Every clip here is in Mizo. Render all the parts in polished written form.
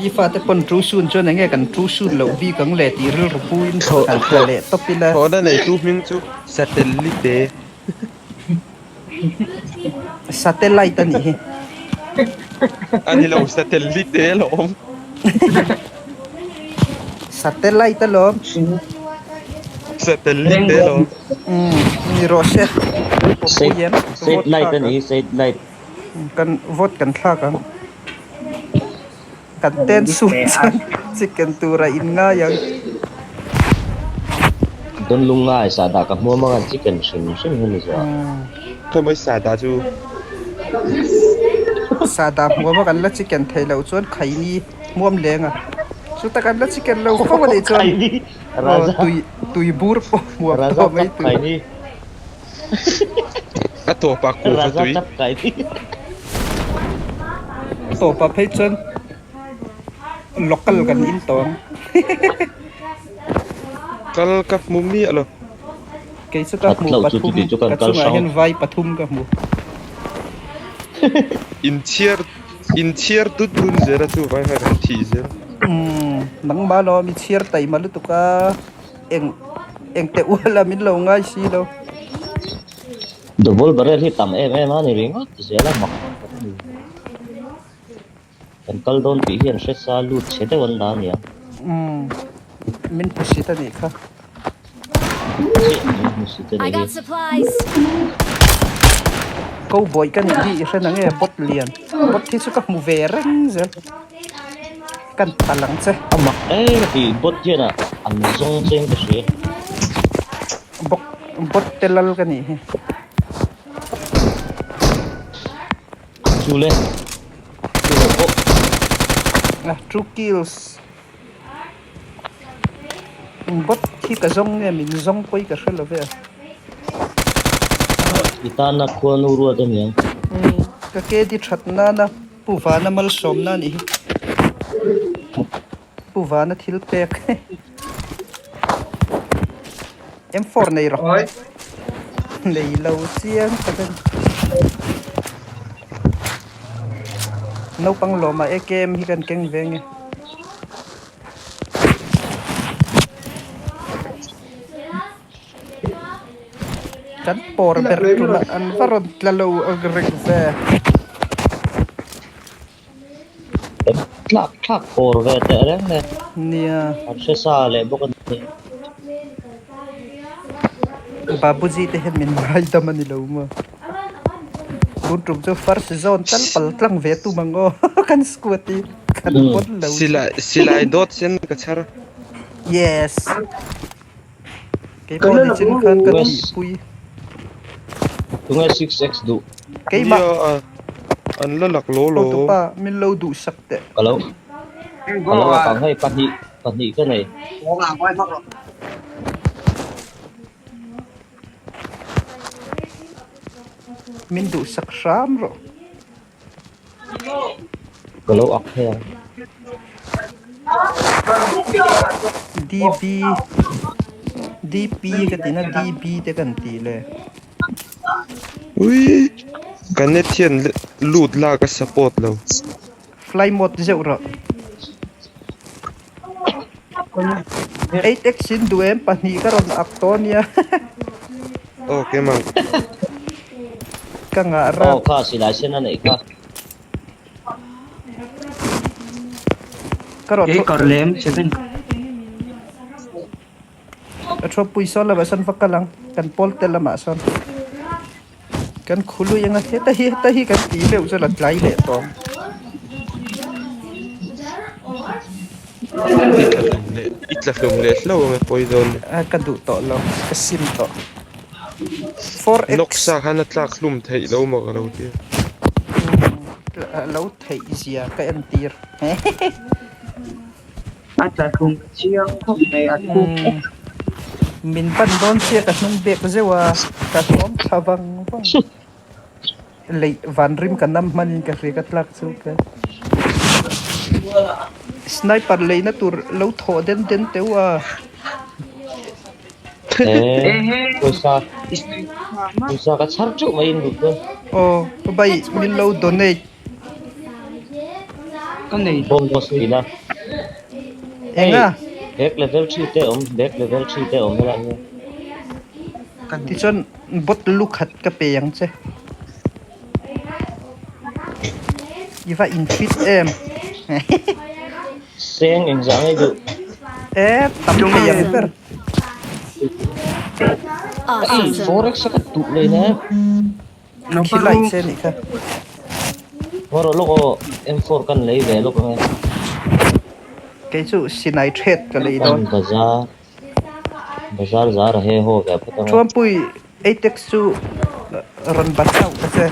Mi fate pawn too soon chuan enge kan too soon loh bik ang le tih rilru puin han tla leh tawp ila. Thlawhna neitu hming chu Satellite. Satellite a nih hi. A ni lo, Satellite alawm. Satellite alawm. Satellite alawm. Umm ni rawh se. Pawpui em? Satellite a nih hi, satellite. Kan vote kan thlak ang. Kan ten suh chuan chicken tura in ngai ang. Don lungngai sahdah ka hmuam anga chicken hrim hrim hi ni zuah. Khawi mai sahdah chu. Sahdah hmuam a kan la chicken thei loh chuan khaini hmuam leng a. Chuta kan la chicken lo fo a nih chuan tui tui bur pawh hmuam tawh mai tur. A tawpah kuhva tui. A tawpah phei chuan local kan in tawh ang. Kal ka hmu miah lo. Kei chu ka hmu pathum, ka chungah hian vai pathum ka hmu. Inchhiar inchhiar dut dun zel a chu vai kha kan thih zel. Umm nangmah lawm i chhiar taima lutuk a. Eng eng teh ual a min lo ngai si lo. Double barrel hi tam em em a ni ringawt zel a mak tak a ni. Kan kal dawn tih hian hre sa lut chhe deuh an la a nia. Umm min hmusit a nih kha. Chiah min hmusit a I nih got hi. supplies. Cowboy ka nih hi i hre nang e bot lian. Bot hi chu ka hmu ve reng zel. Kan tal ang che. A mak em a ti bot hian a an zawng cheng ka hria. Bawk bot te lal ka nih hi. Chu le chu lo pawh. A two kills. Bot hi ka zawng nge min zawng pawi ka hre lo ve a. I tana khuanu ruat a niang. Ka ke di that nana. Pu Vana malsawmna a nih hi. Pu Vana thil pek. M4 nei rawh. Nei lo chiang tak a ni. Naupang lawmah AKM hi kan keng ve nge. Kan pawr ber tunah an va rawn tla lo ang reng ve. Tlak thlak pawr ve teh reng e. Nia. An hre sa leh bawk a ni. Babuji te hian min ngaidam a ni lo maw? Tun tum chu first zone tal pal tlang ve tum ang aw kan squad hi kan pawn lo. Silai silai dawt sen ka chhar. Yes. Kei pawh ni chin khan ka thihpui. Tunge 6x duh? Keimah. Nia an la lak lo lo. Hotupa min lo duh sak teh. Ka lo ka lo ak ang hei pahnih pahnih ka nei. Min duh sak hram rawh. Ka lo ak thei ang. DB DP ka ti na DB te kan ti le. Ui ka net hian lut la ka support lo. Fly mode zeuh rawh. 8x in duh em pahnih ka rawn ak tawh ania. Aw keimah. Ka ngah rap. Aw kha silai sen a neih kha. Ka rawn Kei kar lem 7. Ka thu pui sawn lamah sawn va kal ang kan pawl te lamah sawn kan khului anga heta hi heta hi kan tih deuh chuan a tlai leh tawh ang. I tla hlum leh i tla hlum leh hlauh ang e pawi dawn. A ka duh tawh lo ka sim tawh. 4x. Nawksa khan a tlak hlum theih lo maw ka lo ti a. Lo theih zia ka entir. A tla hlum chiang khawp mai a thu. Min pan dawn sia ka hnung bek zeuh a, ka hlawm thla vang vang. Lei van rim ka nam hman in ka hria ka tlak chu ka. Sniper leina tur lo thawh den den teuh a. Eee pawisa pawisa ka chhar teuh mai in duh chuan. Aw bai min lo donate. Ka nei Bomb boss tina. Hei Enga? Back level 3 te awm back level 3 te awm helai hian. Ka nei. Tichuan bot lu khat ka pe ang che. I va in fit em? Seng engzah ngei duh. E tam thei ang ber. Ei forex a ka duh lei na. Khi light che nih kha. Haw rawh lawk aw M4 kan lei ve lawk ange. Kei chu sinai thet ka lei dawn. Bazar bazar zar a he haw ve phawt ange. Thuampui Atex chu rawn bat chauh ta che.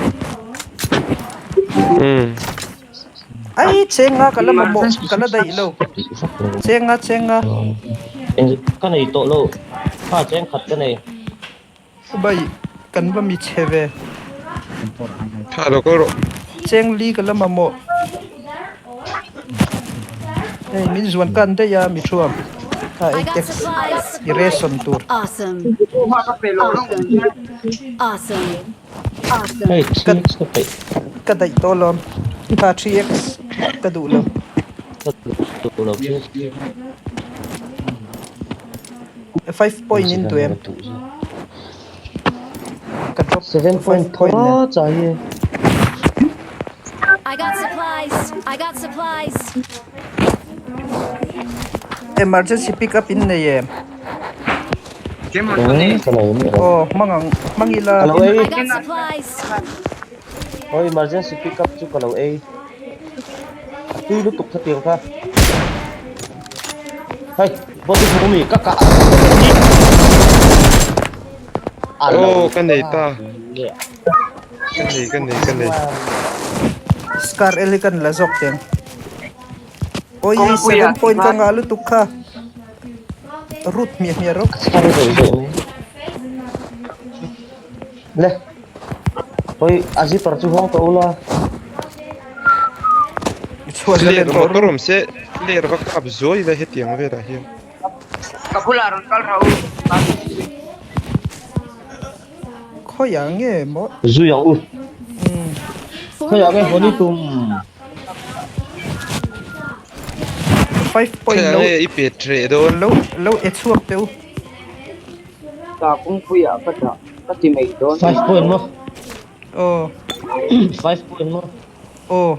Ai chenga ka la mamawh ka la daih lo. Chenga chenga. Ka nei tawh lo. Kha cheng khat ka nei. Bai kan va mi chhe ve. Tha lo kal rawh. Cheng li ka la mamawh. Hei min zuan kan daih a mi thuam. Kha ei I got tex supplies. i ration tur. Awesome. Awesome. Awesome. Hei 3x ka peih. Ka daih tawh lawm. Kha 3x ka duh lo. Ka duh lo 3x. 5 point in duh em? Ka drop 7 point 5 point nen. thaw chai e. I got supplies. I got supplies. Emergency pick up in nei em? Keimah ka nei. Ka nei miah lo. Aw hmang ang hmang ila. Ka lo ei. I got supplies. Aw emergency pick up chu ka lo ei. A tui lutuk kha tiang kha. Hei body hmu mi ka kah a lo Aw ka nei ta. Ka nei ka nei ka nei. Scar L hi kan la zawk teng. Oi 7 point ka ngah lutuk kha. Root hmiah hmiah rawh. Scar zawih zawih mai. Le. Oi a zipper chu hawng tawh ula. Chhuat la Ler len tawh motor awm se ler va kap zuai la hetiang velah hian. Ka bulah rawn kal rawh u. Khawiah nge maw? Zui ang u. Khawiah nge haw ni tum? 5 point Khawiah lo nge i pet reh dawn? Lo lo e chhuak teh u. Ta kawngpuiah ka dah ka ti mai dawn. 5 point maw? Aw. 5 point maw? Aw.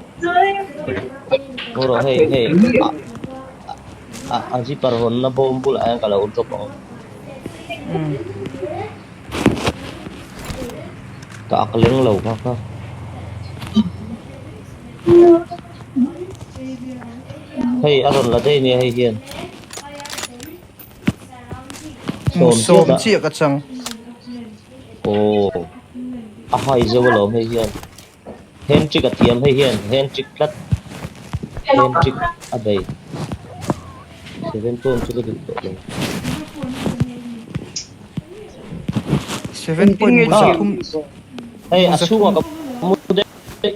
Haw rawh hei hei a a zipper hawnna bawm bulah hian ka lo drop ang. Ka ak leng lo kha kha. Hei a rawn la daih nia hei hian. Mu sawm chiah ka chang. Aw a hai zo alawm hei hian hand trick a thiam hei hian hand trick tlat hand trick a bei 7 point chu ka duh tawh lo. 7 point mu zathum Hei a chhungah ka mu daih.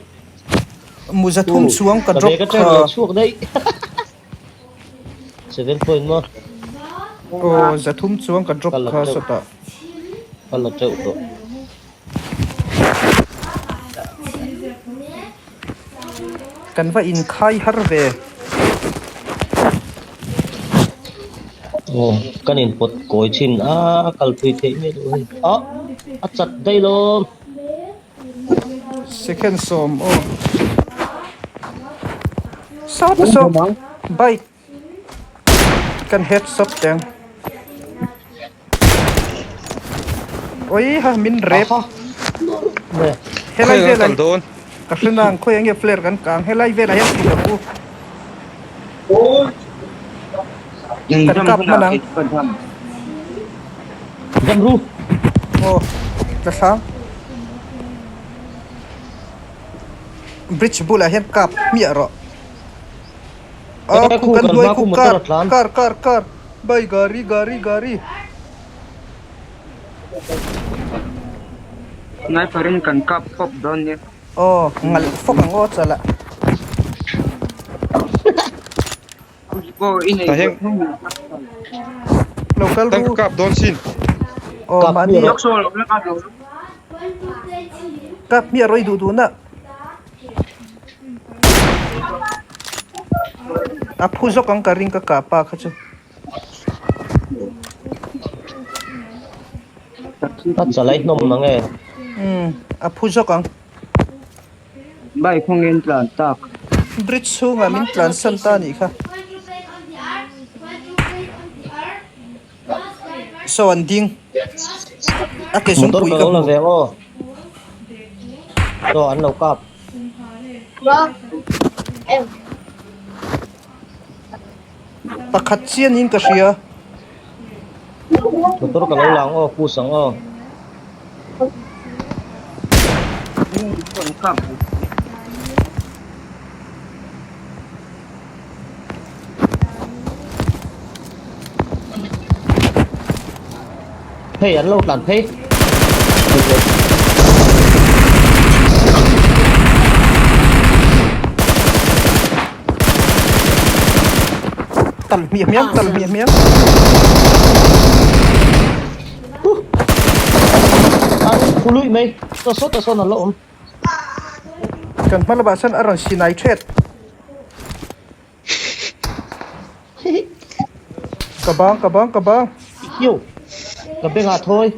Mu zathum chuang ka drop kha. Chhuak daih. 7 point maw? Aw zathum chuang ka drop kha sawtah. Ka la teuh tawh. Kan va inkhai har ve. Aw kan inpawt kawi thin a kalpui theih miah loh hei. Ah a chat daih lawm. Second sawm aw. Sawt a sawm bike kan headshot teng. Oi ha min rep. Helai velah ka hre nang khawi enge flare kan kang helai velah hian thut ang u. Kan kap hman ang. Dam ru. Aw tla thlang. Bridge bulah hian kap hmiah rawh. Aw khu kan hnuai khu car car car car bai gari gari gari. Sniper in kan kap pawp dawn nia. Aw ngalh fawk ang aw chalah. Lo kal ru. Kap dawn sin. Aw mahni. Kap hmiah rawih duh duh na. A phu zawk ang ka ring ka kah pa kha chu. A chalai hnawm mang e. Umm a phu zawk ang. Bike hmangin tlan tak. Bridge chhungah min tlan san ta anih kha. Saw an ding. A ke Motor zungpui ka ka lo la hmu. ve ang aw. Saw an lo kap. Pakhat chian in ka hria. Motor ka lo la ang aw, push ang aw. Hei an lo tlan phei. Tal hmiah hmiah tal hmiah hmiah. An khului mai. Ta saw ta sawn an la awm. Kan hma lamah sawn a rawn sinai thet. Ka bang ka bang ka bang. Hiu. Ka bengah thawi.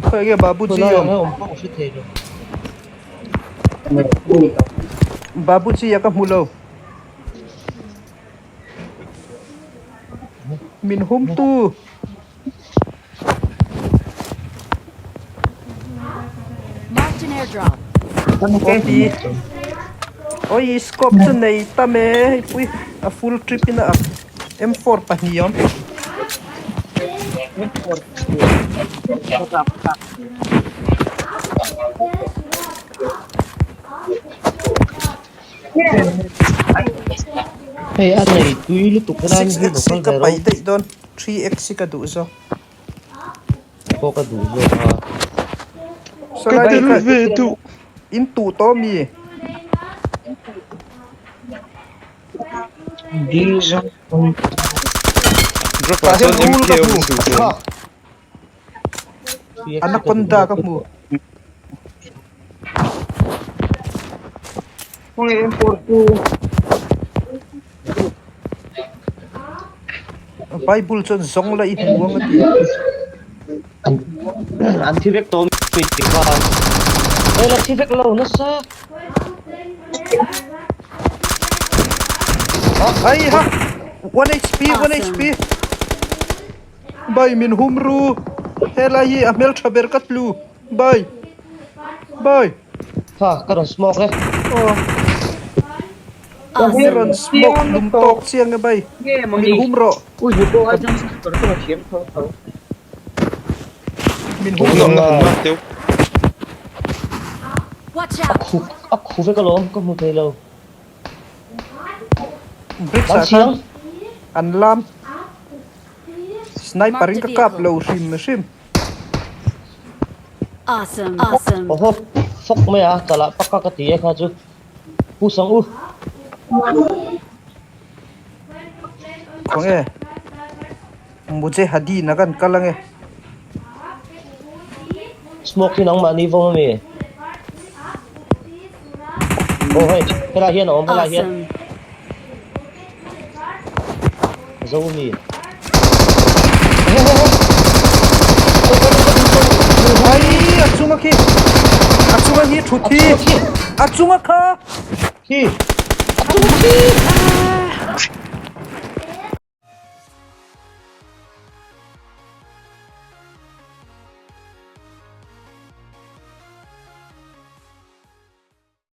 Khawi nge Babuji awm? Khawilai ang awm pawh ka hre thei lo. Babuji a ka hmu lo. Min hum tu. Marked an airdrop. OP. Oi scope chu nei tam e hei pui a full trip in a up M4 pahnih awm. Hei a nei tui lutuk helai hi 6x local hi ka ve pai rawh. daih dawn 3x hi ka duh zawk. Pawh ka duh zawk a. Salai Ka tel kha ve duh. In tuh tawh mi? Drop Tah ah hian chuan rul MK ka a hmu. awm duh hmel. Anaconda ka hmu. Bible chuan zawng la i hmu ang a ti. An thi vek tawh mi tih kha. Hei la thi vek lo nasa. Ai ha! 1 HP 1 HP. Bai min hum ru. Helai hi a hmeltha ber ka tlu. Bye. Bye. Kha ka rawn smoke e. Aw. Ka rawn smoke lum tawk chiang e bai. Min hum rawh. Min hum rawh. Watch out. A khu vek alawm ka hmu thei lo. Bricks ah khan an lam. Sniper in ka kap lo hrim hrim. Awesome. Awesome. Aw fawk mai a chalah pakka ka ti e kha chu pu sang u. Khawnge Mujahideen a kan kal ange. Smoke hi nangmahni vawm ami? Aw hei helai hian a awm helai hian. Zo mi. Ai a chunga khi a chunga hi thu thi a chunga kha khi a chunga khi.